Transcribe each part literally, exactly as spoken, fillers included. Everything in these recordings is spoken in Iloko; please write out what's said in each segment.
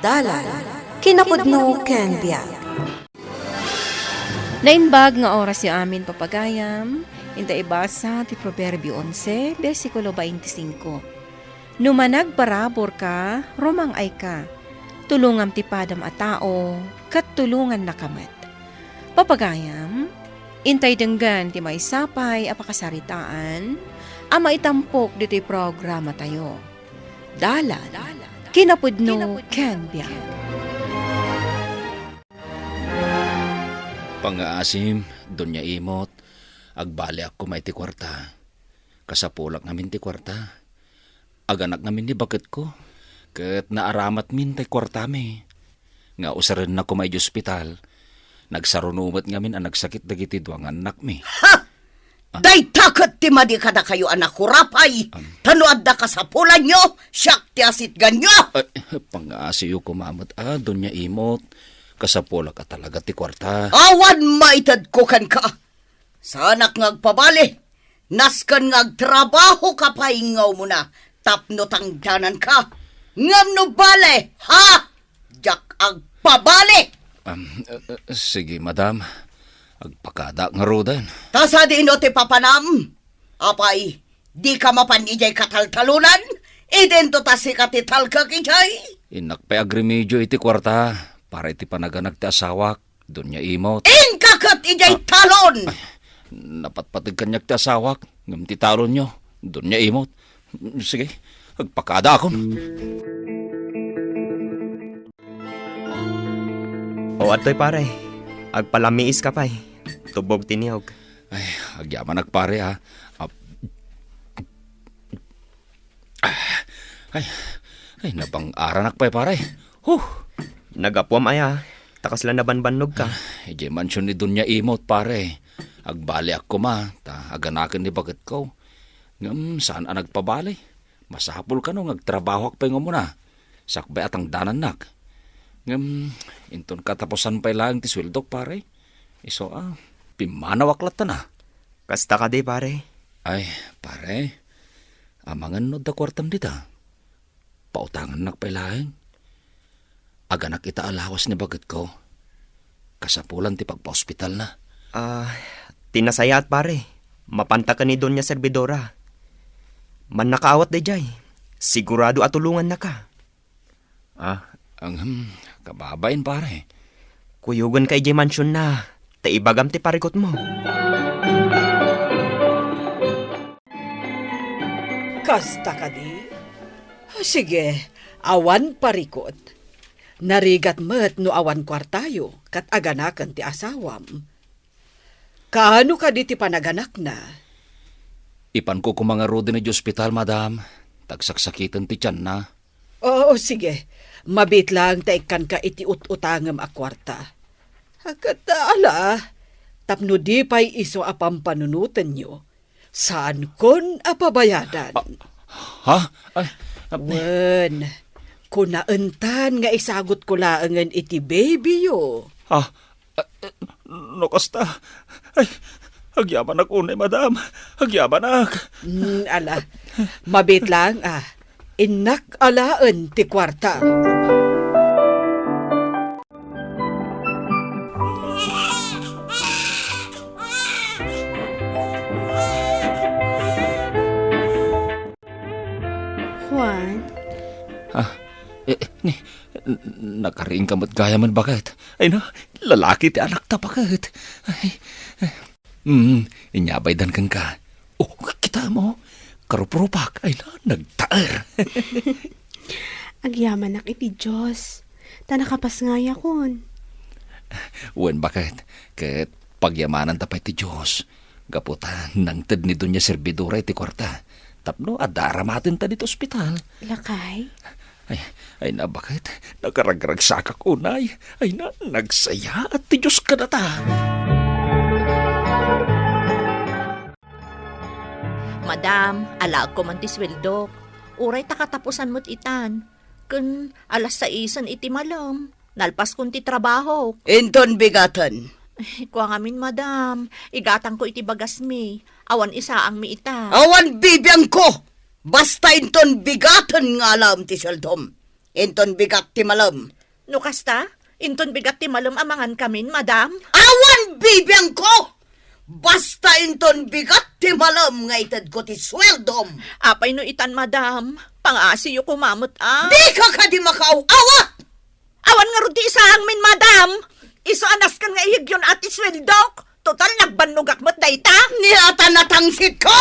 Dalan, kinapudno ken biag. Naimbag nga orasyo amin, papagayam. Inta ibasa ti Proverbio onse, bersikulo twenty-five. No managparaburka, rumang-ayka. Tulongam ti padam a tao, ket tulongannaka met. Papagayam, intay denggen ti maysa pay a pakasaritaan a maitampok ditoy programatayo. Dalan, kinapudno, ken biag. Pangngaasim, Doña Imot, agbaliak koma iti kuarta. Kasapulak ngamin ti kuarta. Aganak ngamin ni baketko, ket naaramatmin tay kuartami. Nga usarennak koma iti ospital, nagsaruno met ngamin a nagsakit dagiti dua nga annakmi. Ha! Ah. Dayta ket ti madi kadakayo a nakurapay, Am. Ta no adda kasapulanyo, siak ti asitganyo. Ay, pangngaasim koma met a, Doña Imot, kasapulak a talaga ti kuarta. Awan maitedko kenka. Saanak nga agpabali. Nasken nga agtrabahoka pay nga umuna tapno tangdananka. Ngem no bale, ha? Diak agpabali! Am, eh, eh, sige, madam. Agpakada ngaruden. Ta sadino ti papanam? Apay, dika mapan idiay kataltalonan? Idinto ta sika ti talkek idiay? Innak pay agremedio iti kuarta para iti panaganak ti asawak. Doña Imot. Inka ket idiay Ah. talon! Ay, napatpateg kaniak ti asawak, ngem ti talonyo, Doña Imot. Sige, agpakadaakon. O, adtoy, pare. Agpalamiiska pay. Tubbog ti niyog. Ay, agyamanak, pare, ah. Ah, Ah, ay, ay, nabang-aranak pay, pare. Huh! Nagapuam aya, ta kasla nabanbannogka. Ah, idiay mansion ni Doña Imot, pare. Agbaliak koma, ta aganaken ni baketko. Ngem saan a nagpabali. Masapul kano nga agtrabahoak pay nga umuna. Sakbay a tangdanannak. Ngem inton katapusan pay laeng ti sueldok, pare. Isu a, pimmanawak latta na. Kasta kadi, pare? Ay, pare. Amangan no adda kuartam dita. Pautangannak pay laeng. Aganak ita a lawas ni baketko. Kasapulan ti pagpaospitalna. Ah, ti nasayaat, pare. Mapanta ken ni Doña Servidora. Mannakaawat daydiay. Sigurado a tulongannaka. Ah, ang, hmm, kababain, pare. Kuyogenka idiay mansionna, ta ibagam ti parikutmo. Kasta kadi? Sige, awan parikut. Narigat met no awan kuartayo, ket aganaken ti asawam. Kaano kadi ti panaganakna? Ipanko koma ngaruden idiay ospital, madam. Ta agsaksakiten ti tianna. Oo, sige. Mabiit laeng ta ikkanka iti ut-utangem a kuarta. Ket, ala, tapno di pay isu a pampanunotenyo, saankon a pabayadan. Ah, ha? Ay, ah, Wen, kunaentan nga isagutko laengen iti babyyo. Ah, ah, no kasta, ay, agyamanak unay, madam. Agyamanak. Mm, ala, mabiit laeng, ah. Innak alaen ti kuarta. Juan? Ah, eh, eh, ni, n-, nakariingka met gayam, baket. Ay na, lalaki ti anakta, baket. Ay, eh, mm, inyabay dan kenka. Oh, kita mo, karuprupak. Ay na, nagtaer. Agyamanak iti Dios. Ta nakapasngayakon. Wen, baket, ket pagyamananta pay ti Dios. Gapu ta nangted ni Doña Servidora iti kuarta. Tapno adda aramatenta ditoy ospital. Lakay? Ay, ay, na, baket, nakaragragsakak unay. Ay na, nagsayaat ti Dios kadata. Madam, alaek koman ti sueldok. Uray ta katapusan met itan. Ken alas saisen iti malem. Nalpaskon ti trabaho. Inton bigaten. Ay, kua ngamin, madam. Igatangko iti bagasmi. Awan isaangmi ita. Awan bibiangko. Basta inton bigaten nga alaem ti sueldom. Inton bigat ti malem, No kasta, inton bigat ti malem a mangankamin, madam? Awan bibiangko! Basta inton bigat ti malem nga itedko ti sueldom. Apay no itan, madam? Pangasiyo koma met a. Dika kadi makaaw-awat! Awan ngarud ti isaangmin, madam. Isu a nasken nga iyegyon a ti sueldok. Total, nagbannogak met dayta. Ni ata natangsit ko?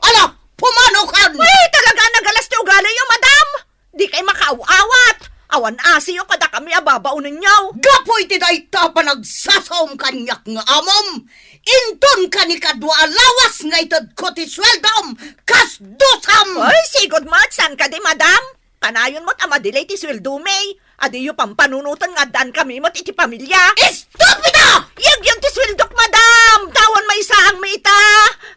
Ala, pumanokan! Ay, talaga, nagalas ti ugaliyo, madam. Dikay makaaw-awat. Awan asiyo kadakami a babaonenyo. Gapu iti dayta a panagsasaom kaniak nga amom, inton kanikadua a lawas nga itedko ti sueldom, kas dusam! Ay, sigud met, saan kadi, madam? Kanayon met a madelay ti sueldomi. Adiyo pampanunoten nga addaan kami met iti pamilya. Estupida! Iyegyon ti sueldok, madam! Ta awan maisaangmi ita!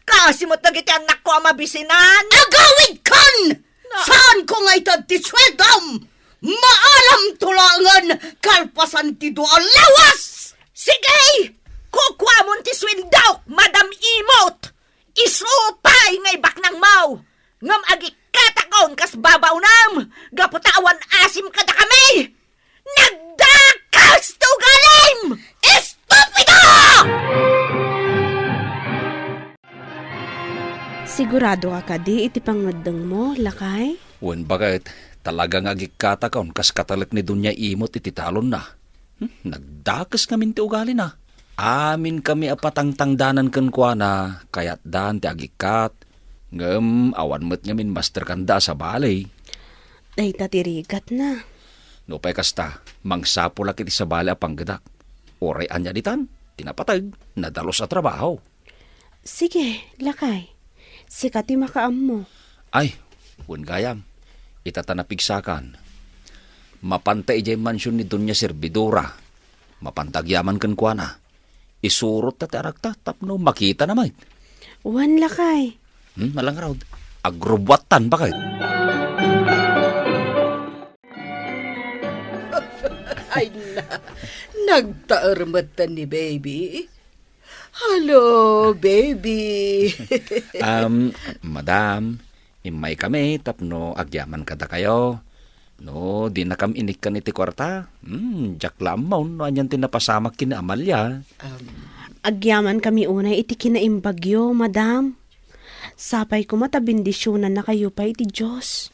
Kaasi met dagiti annakko a mabisinan. Agawidkan! Na- Saanko nga ited ti sueldom? Maalamto laengen kalpasan ti dua a lawas! Sige! Kukuamon ti sueldok, Madam Imot! Isu pay nga ibaknangmo! Ngem agikkatakon kas babaonem gapu ta awan asim kadakami! Nagdakas ti ugalim! Estupida! Sigurado ka kadi iti pangngeddengmo, lakay? Wen, baket, talaga nga agikkatakon kas katalek ni Doña Imot iti talonna. Hmm, nagdakes ngamin ti ugalina. Amin kami a patangtangdanan kenkuana, kayatdan ti agikkat, ngem awan met ngamin masterkanda a sabali. Dayta ti rigatna. Nupay kasta, mangsapulak iti sabali a panggedak. Uray ania ditan, ti napateg, nadalus a trabaho. Sige, lakay. Sika ti makaammo. Ay, wen gayam, ita ta napigsakan. Mapanta idiay mansion ni Doña Servidora. Mapanta agyaman kenkuana. Isurot ta ti aragta tapno makitana met. Wen, lakay. Hmm, ala ngarud. Agrubbuattan, baket. Ay na, nagtaer met ni baby. Hello, baby. Um, madam, immay kami tapno agyaman kadakayo. No, dinakam inikkan iti kuarta, hmm, diak la ammo no anian ti napasamak ken ni Amalia. Um, Agyaman kami unay iti kinaimbagyo, madam. Sapay koma ta bendisionannakayo pay ti Dios.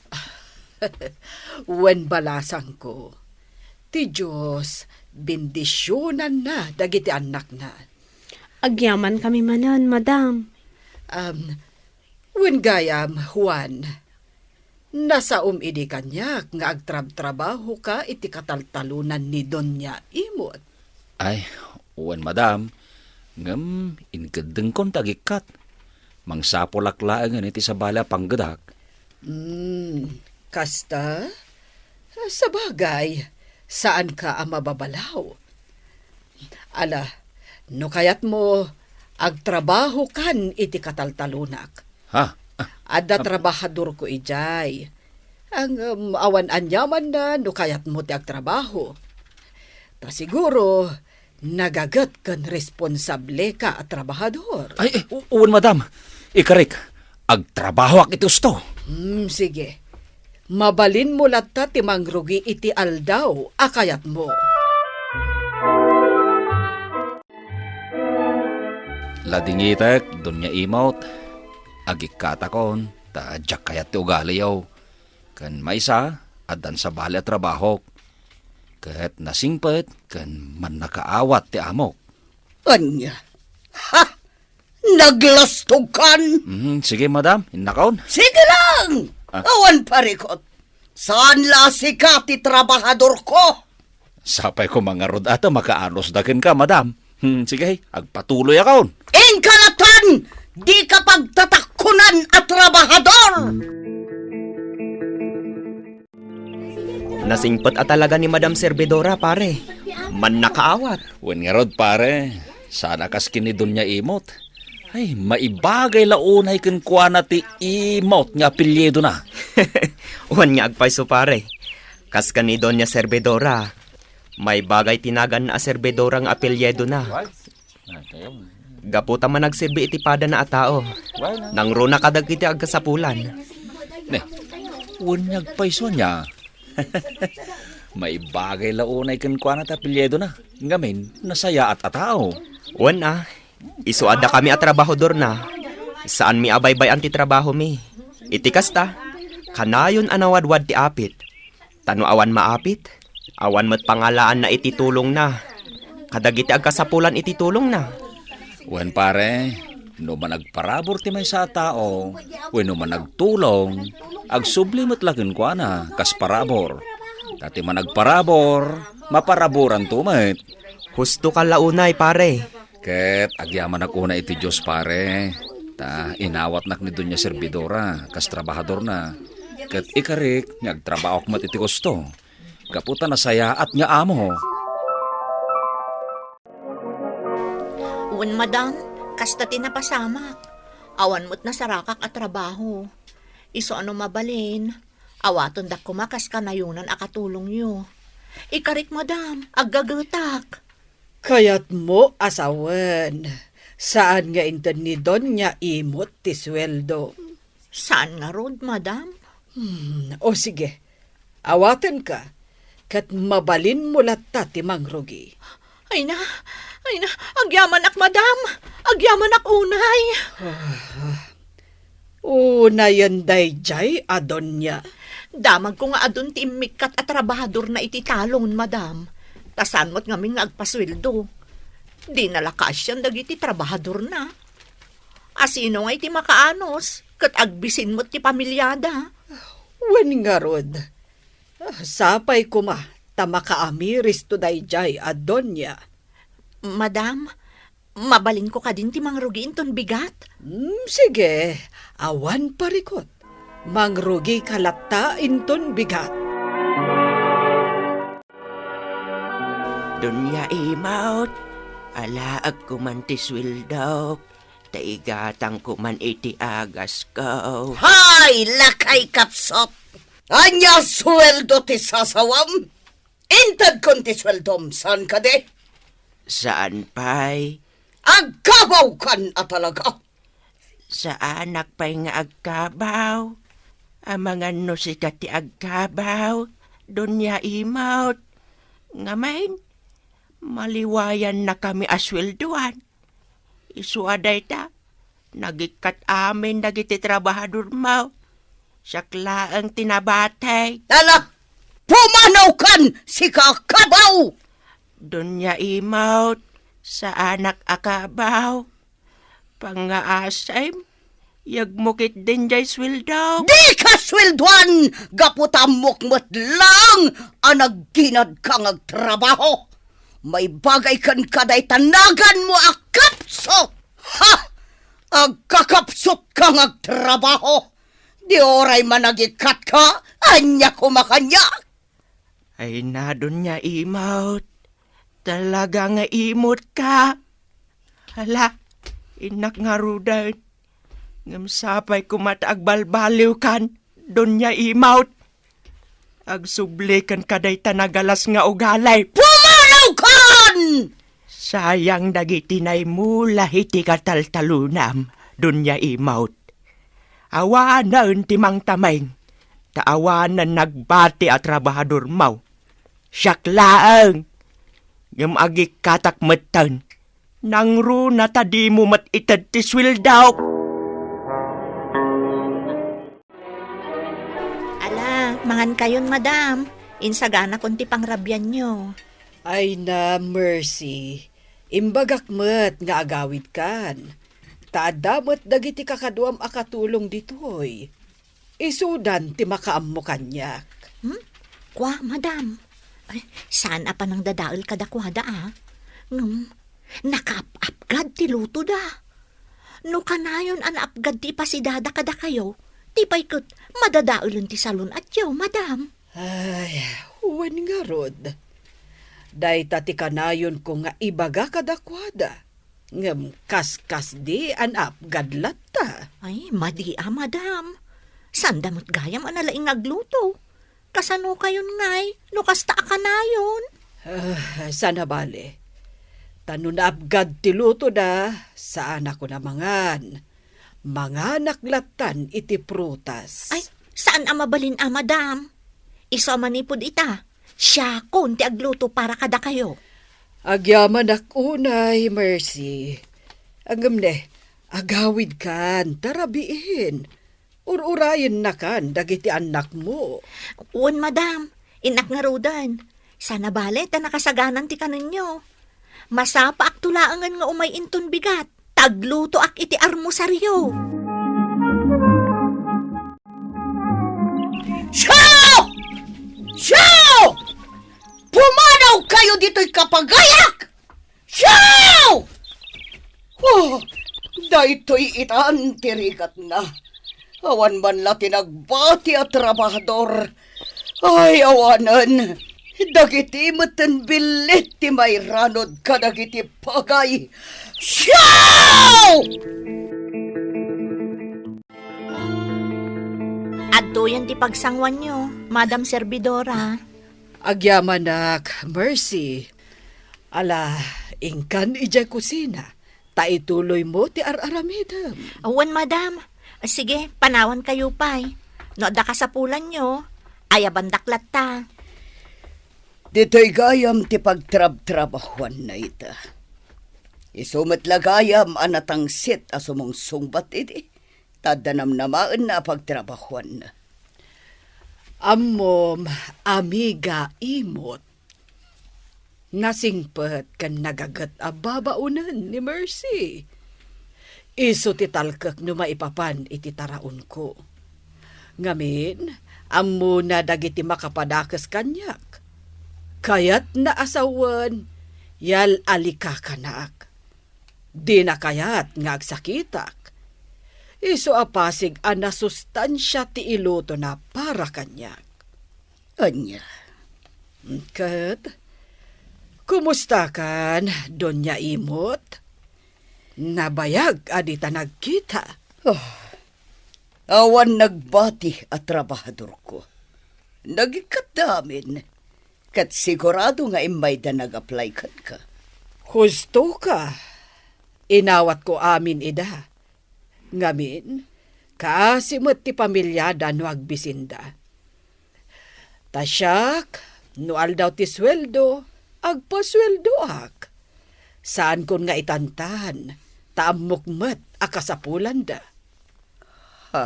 Wen, balasangko, ti Dios bendisionanna dagiti annakna. Agyaman kami manen, madam. Um, wen gayam, Juan, nasaom idi kaniak nga agtrabtrabahoka iti kataltalonan ni Doña Imot. Ay, wen, madam, ngem inkeddengkon ti agikkat. Mangsapulak laengen iti sabali a panggedak. Hmm, kasta? Sabagay, saanka a mababalaw. Ala, no kayatmo, agtrabahokan iti kataltalonak. Ha? Adda trabahadorko idiay. Ngem awan aniamanna no kayatmo ti agtrabaho. Ta siguro, nagaget ken responsableka a trabahador. Ay, eh, u-, wen, madam. Ikarik, agtrabahoak iti husto. Hmm, sige. Mabalinmo latta ti mangrugi iti aldaw a kayatmo. Ladingitek, Doña Imot. Agikkatakon, ta diak kayat ti ugaliyo. Ken maysa, addan sabali a trabahok. Ket nasingpet ken mannakaawat ti amok. Ania? Ha? Naglastogkan? Mhm, sige, madam, innakon. Sige lang! Ah. Awan parikot. Saan la sika ti trabahadorko? Sapay ko mangarud ata makaanosda kenka, madam. Hmm, sige, agpatuloyakon. Inka latan! Dika pagtatakkunan a trabahador! Nasingpet a talaga ni Madam Servidora, pare. Mannakaawat. Wen ngarud, pare, saan a kas ken ni Doña Imot. Ay, maibagay la unay kenkuana ti Imot nga apelyidona. Wen nga agpayso, pare. Kas ken ni Doña Servidora, maibagay ti naganna a Servidora nga apelyidona. Gapu ta managserbi iti padana a tao, nangruna kadagiti agkasapulan. Ne, wen nga agpayso ania. Maibagay la unay kenkuana ti apelyidona, ngamin, nasayaat a tao. Wen a, isu a dakami a trabahadorna. Saanmi a baybay-an ti trabahomi. Iti kasta, kanayon a nawadwad ti apit. Ta no awan maapit, awan met pangalaanna iti tulongna kadagiti agkasapulan iti tulongna. Wen, pare, no managparabur ti maysa a tao, wenno managtulong, agsubli met la kenkuana kas parabur. Ta ti managparabur, maparaburanto met. Husto ka la unay, pare. Ket agyamanak unay iti Dios, pare. Ta inawatnak ni Doña Servidora kas trabahadorna. Ket ikarik nga agtrabahoak met iti husto. Gapu ta nasayaat nga amo. Wen, madam, kasta ti napasamak. Awan met nasarakak a trabaho. Isu a no mabalin, awatendak koma kas kanayonan a katulongyo. Ikarik, madam, aggagetak. Kayatmo a sawen, saan nga inted ni Doña Imot ti sueldo? Saan ngarud, madam? Hmm, o sige, awatenka, ket mabalinmo latta ti mangrugi. Ay na, ay na, agyamanak, madam! Agyamanak unay! Ah, unayen daydiay a Doña. Damagko nga adun ti immikkat a trabahadorna iti talon, madam. Ta saan met ngamin nga agpasueldo. Dina la kaasian dagiti trabahadorna. Asino ngay ti makaanus ket agbisin met ti pamiliada? Wen ngarud, sapay koma ta makaamiristo daydiay a Doña. Madam, mabalinko kadin ti mangrugi inton bigat? Mm, sige, awan parikut. Mangrugika latta inton bigat. Doña Imot, alaekko man ti sueldok, ta igatangko man iti agasko. Hay, lakay, Kapsut! Ania sueldo ti sasawam? Intedkon ti sueldom, saan kadi? Saan pay. Agkabawkan a talaga. Saanak pay nga agkabaw. Amangan no sika ti agkabaw, Doña Imot. Ngamin, maliwayannakami a sueldoan. Isu a dayta, nagikkat amin dagiti trabahadormo. Siak laeng ti nabati. Ala, pumanawkan, sika a kabaw! Doña Imot, saanak a kabaw. Pangngaasim, yegmo ketdin jay sueldo. Dika sueldoan! Gapu ta ammok met laeng a nagginadka nga agtrabaho. Maibagay kenka dayta naganmo a Kapsut! Ha! Agkakapsutka nga agtrabaho! Di uray managikkatka, ania koma kaniak? Ay na, Doña Imot. Talaga nga imutka. Hala, innak ngaruden. Ngem sapay koma ta agbalbaliwkan, Doña Imot. Agsubli kenka dayta nagalas nga ugali. Pumanawkan! Sayang dagiti naimula iti kataltalonam, Doña Imot. Awanen ti mangtameng, ta awanen nagbati a trabahadormo. Siak laeng, ngem agikkatak metten. Nangruna ta dimo met ited ti sueldok. Ala, mangankayon, madam. Insaganakon ti pangrabianyo. Ay na, Mercy. Imbagak met nga agawidkan. Ta adda met dagiti kakaduam a katulong ditoy. Isudan ti makaammo kaniak. Hmm? Kua, madam. Ay, saan a panangdadael kadakuada, a? Ngem, nakaap-apgad ti lutoda. No kanayon a naapgad ti ipasidada kadakayo, ti pay ket madadaelen ti salun-atyo, madam. Ay, wen ngarud. Dayta ti kanayonko nga ibaga kadakuada. Ngem kaskasdi a naapgad latta. Ay, madi a, madam. Saanda met gayam a nalaing nga agluto. Kasanokayon ngay, no kasta a kanayon? Ah, saan a bale. Ta no naapgad ti lutoda, saanakon a mangan. Manganak lattan iti prutas. Ay, saan a mabalin a, madam. Isu a manipud ita, Siakon ti agluto para kadakayo. Agyamanak unay, Mercy. Ngem ne, agawidkan ta rabiin. Ur-urayennakan dagiti annakmo. Wen, madam. Innak ngaruden. Saan a bale ta nakasaganan ti kanenyo. Masapaakto laengen nga umay inton bigat ta aglutoak iti armosario. Siaw! Siaw! Pumanawkayo ditoy kapagayak! Siaw! Oh, daytoy itan ti rigatna. Awan man la ti nagbati a trabahador. Ay, awanen. Dagiti metten billit ti mairanod kadagiti pagay. Siaw! Adtoyen ti pagsanguanyo, Madam Servidora. Agyamanak, Mercy. Ala, inkan idiay kusina, ta ituloymo ti ar-aramidem. Awan, madam. Sige, panawankayo pay. No adda kasapulanyo, ayabandak latta. Ditoy gayam ti pagtrabtrabahuanna ita. Isu met la gayam a natangsit a sumungsungbat idi, ta adda namnamaenna a pagtrabahuanna. Ammom, Amiga Imot, nasingpet ken nagaget a babaonen ni Mercy. Isu ti talkek no maipapan iti taraonko. Ngamin, ammona dagiti makapadakes kaniak. Kayatna a sawen, yal-alikakanak. Dina kayat nga agsakitak. Isu a pasig a nasustansia ti ilutona para kaniak. Ania? Ket, kumustakan, Doña Imot? Nabayag a dita nagkita. Oh, awan nagbati a trabahadorko. Nagikkat amin. Ket sigurado nga immayda nag-apply kenka. Hustoka. Inawatko amin ida. Ngamin, kaasi met ti pamiliada no agbisinda. Ta siak, no aldaw ti sueldo, agpasueldoak. Saankon nga itantan, ta ammok met a kasapulanda. Ha?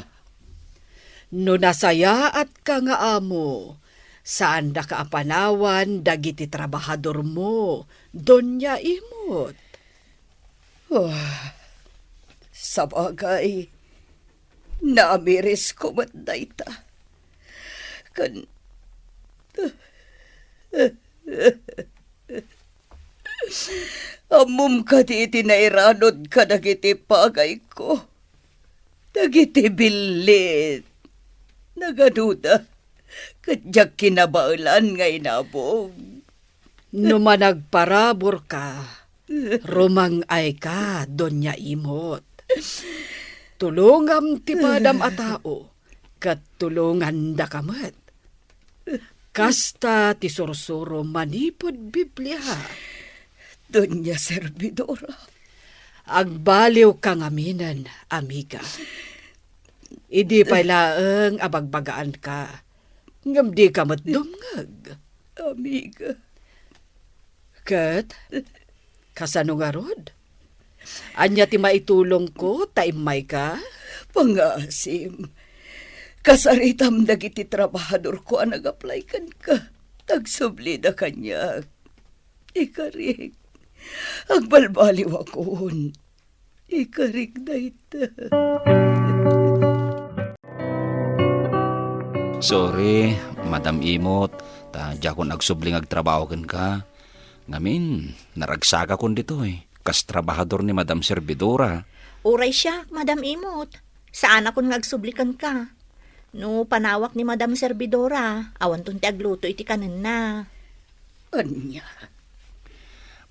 No nasayaatka nga amo, saandaka a panawan dagiti trabahadormo, Doña Imot. Oh, sabagay, naamirisko met dayta. Ken, ammom kadi ti nairanod kadagiti pagayko? Dagiti billit. Nagaduda. Ket diak kinabaelan nga inabong. No managparaburka, rumang-ayka, Doña Imot. Tulongam ti padam a tao, ket tulongandaka met. Kasta ti sursuro manipud Biblia. Doña Servidora. Agbaliwka ngaminen, amiga. Idi pay laeng a bagbagaanka, ngem dika met dumngeg. Amiga. Ket, kasano ngarud? Ania ti maitulongko ta immayka? Pangngaasim. Kasaritam dagiti trabahadorko a nag-apply kenka. Agsublida kaniak. Ikarik. Agbalbaliwakon. Ikarik dayta. Sorry, Madam Imot, ta diakon agsubli nga agtrabaho kenka. Ngamin, naragsakakon ditoy, kas trabahador ni Madam Servidora. Uray siak, Madam Imot. Saanakon nga agsubli kenka. No panawak ni Madam Servidora, awanton ti agluto iti kanenna. Ania?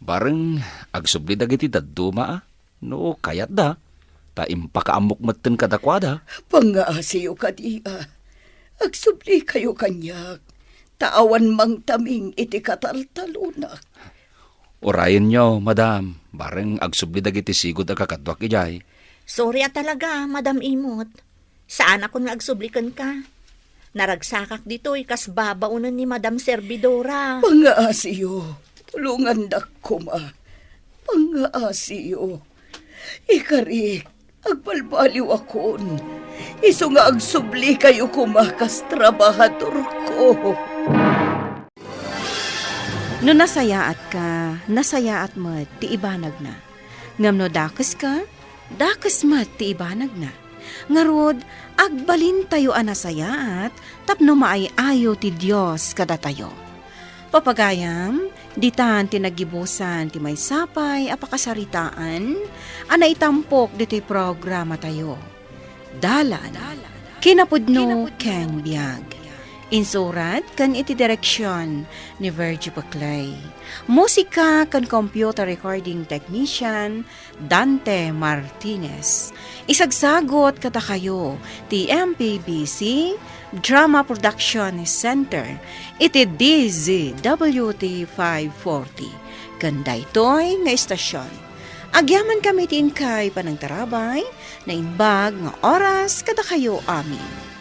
Bareng agsubli dagiti dadduma, a? No kayatda, ta impakaammok metten kadakuada. Pangngaasiyo kadi a. Agsublikayo kaniak, ta awan mangtaming iti kataltalonak. Urayenyo, madam, bareng agsubli dagiti sigud a kakaduak idiay. Sorry a talaga, Madam Imot. Saanakon nga agsubli kenka. Naragsakak ditoy kas babaonen ni Madam Servidora. Pangngaasiyo, tulongandak koma. Pangngaasiyo. Ikarik, agbalbaliwakon. Isu nga agsubli kayo koma kas trabahadorko. No nasayaatka, nasayaat met ti ibanagna. Ngem no dakeska, dakes met ti ibanagna. Ngarud, agbalintayo a nasayaat tapno maay-ayo ti Dios kadatayo. Papagayam, ditan ti naggibusan ti maysa pay a pakasaritaan a naitampok ditoy programatayo. Dalan, kinapudno ken biag. Insurat ken iti direksion ni Virgie Paclay. Musika ken computer recording technician, Dante Martinez. Isagsagut kadakayo ti M P B C Drama Production Center iti D Z W T five forty. Ken daytoy nga istasyon, agyamankami ti inkay panangtarabay, naimbag nga oras kadakayo amin.